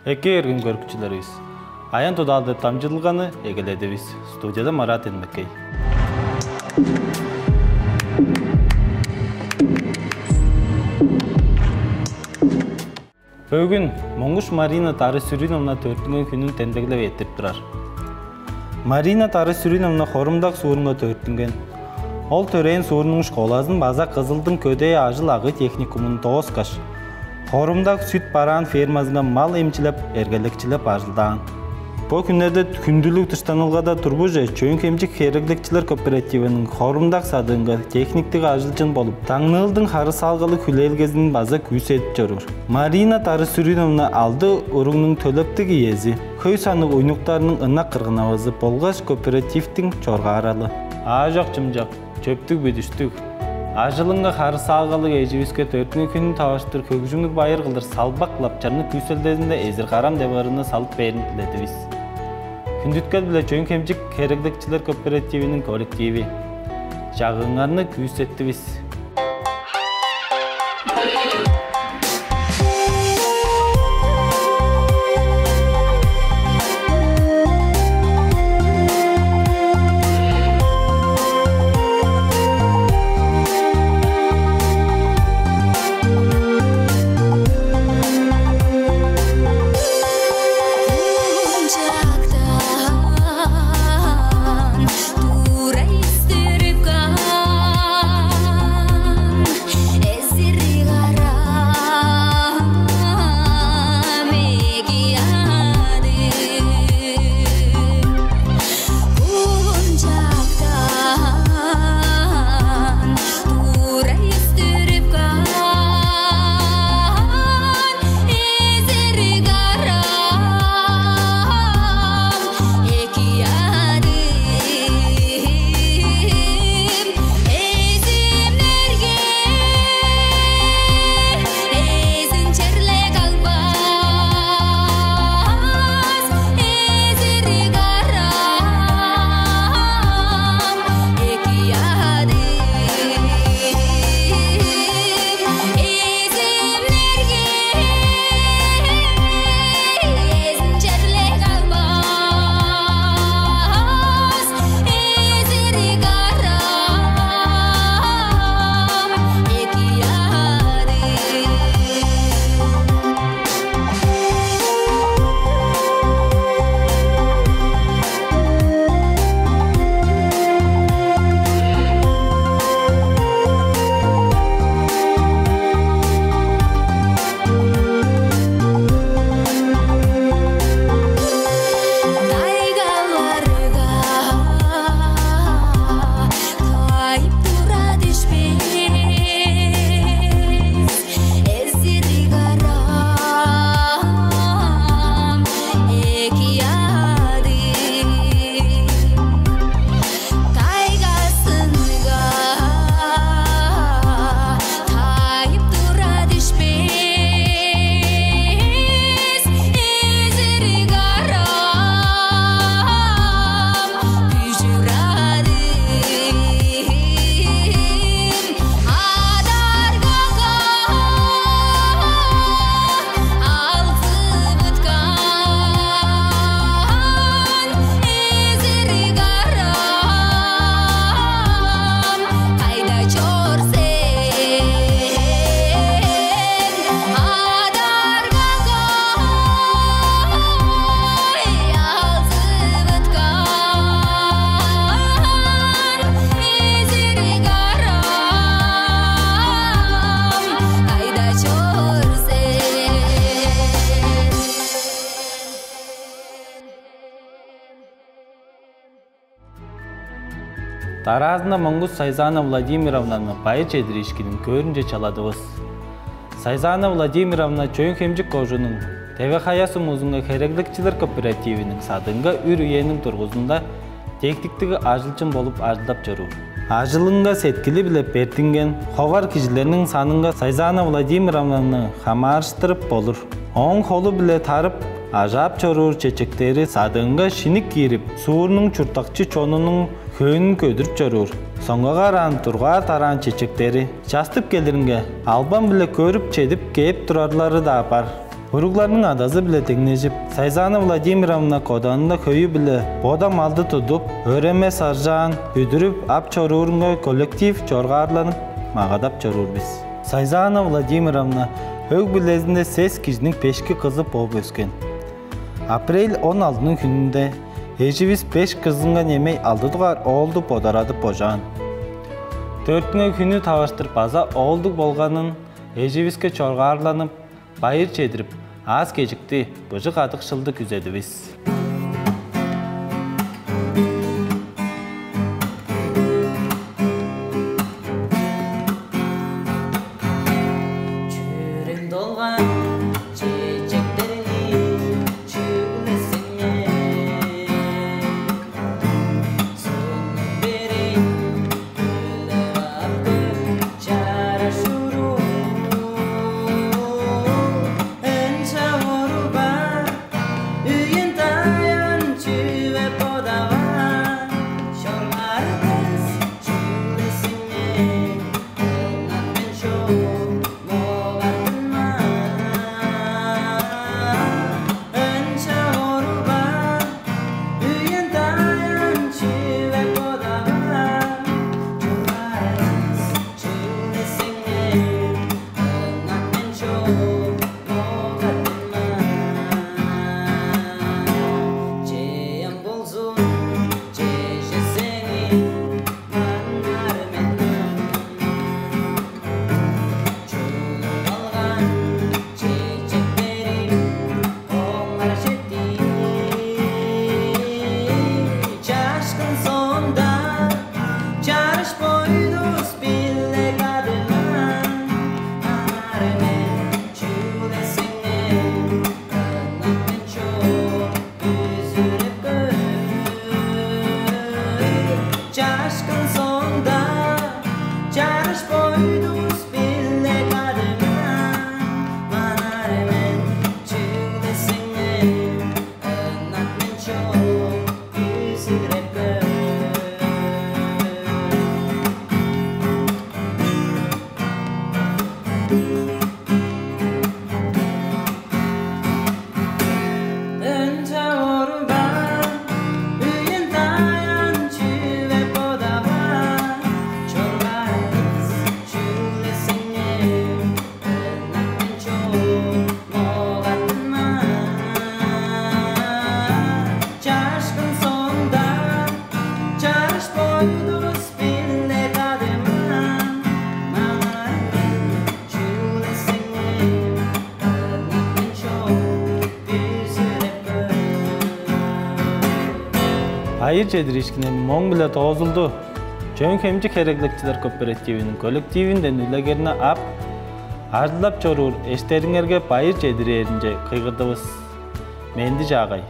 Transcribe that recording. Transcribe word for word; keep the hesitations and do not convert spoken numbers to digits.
Эки эргим көрүкчүлеривис, «Аян-Дудаал» деп дамчыдылганы эгеледивис. Студияда Марат Элмекей. Бөгүн Монгуш Марина Дары-Сүрүновна төрүттүнген хүнүн демдеглеп эрттирип турар. Марина Дары-Сүрүновна Хорум-Даг суурунга төрүттүнген. Ол төрээн суурнуң школазын база Кызылдың көдээ ажыл-агый техникумун дооскаш, Хорум-Даг сүт-бараан фермазынга мал эмчилеп, эргелекчилеп ажылдаан. Бо хүннерде хүндүлүг дыштанылгада тургуже, Чөөн-Хемчик хереглекчилер кооперативиниң Хорум-Даг садыынга техниктиг ажылчын болуп, Даңныы-Ылдың харыысалгалыг хүлээлгезин база күүседип чоруур. Марина Дары-Сүрүновна алды уругнуң төлептиг иези, хөй санныг уйнуктарның ынак кырган-авазы болгаш кооперативтиң чоргааралы. Аажок-чымчак, чөптүг-бүдүштүг, ажылынга харыысалгалыг эживиске төрүттүнген хүнүн таварыштыр хөгжүмнүг байыр кылдыр салбак лапчарны күүселдезинде эзир-карам деп ырыны салып бээрин диледивис. Хүндүткел-биле Чөөн-Хемчик хереглекчилер кооперативиниң коллективи, чагыыңарны күүсеттивис. Дараазында Монгуш Сайзаана Владимировнаны байыр чедириишкинин көөрүнче чаладывыс. Сайзаана Владимировна Чөөн-Хемчик кожууннуң Теве-Хая сумузунга хереглекчилер кооперативиниң садыынга үр үениң дургузунда техниктиг ажылчын болуп ажылдап чоруур. Ажылынга сеткили-биле бердинген, ховар кижилерниң санынга Сайзаана Владимировнаны хамаарыштырып болур. Ооң холу-биле тарып, ажаап чоруур чечектери садыынга шинип киирип, суурнуң чурттакчы чонунуң хөөнүн көдүрүп чоруур. Соңгага араан дургаар тараан чечектери частып келиринге, албан-биле көрүп чедип кээп турарлары-даа бар. Уругларның адазы-биле деңнежип, Сайзана Владимировна коданында хөйү-биле бода малды тудуп, өреме саржаан бүдүрүп ап чоруурунга коллектив чоргаарланып, магадап чоруур бис. Сайзана Владимировна өг-бүлезинде сес кижиниң бешки кызы бооп өскен. Апрель он алтының хүнүнде эживис беш кызынга немей алды дугаар оолду бодарадып божаан. Дөртүнге хүнү таварыштыр база оолдуг болганын эживиске чоргаарланып, байыр чедирип, аас-кежикти, быжыг-кадыкшылды күзедивис. Чүрүм долган чечектерни чүглесеңер, сунуп берейн, күлүп ап көр, чараш уруг. Ынча оруба, үйен-даян чүве бодава, чоргар кыс чүглесиңер, ынак мен чок могаттынман. Ынча оруба, үйен-даян чүве бодава, чоргар кыс чүглесиңер, ынак мен чок могаттынман. Чеем болзун, чежесеңи манар мен. Чугуп алган чечектерим оңар четти. Чашкын соонда чарыш бойдус биле кадыман. Аңар мен чүглесеңер, ынак мен чок, бүзүреп көр. Чашкын соонда чарыш бойдус биле кадыман. Манар мен чүглесеңер, ынак мен чок, бүзүреп көр. Ынча оруба, үйен-даян чүве бодава, чоргар кыс чүглесеңер, ынак мен чок могаттынман. Чашкын соонда чарыш бойдус биле кадыман. Маңаа чүглесеңер, ынак мен чок, бүзүреп көр. Байыр чедириишкини моң-биле доозулду. Чөөн-Хемчик хереглекчилер кооперативиниң коллективинден үлегерни ап, ажылдап чоруур эштериңерге байыр чедирээринче кыйгырдывыс. Менди-чаагай.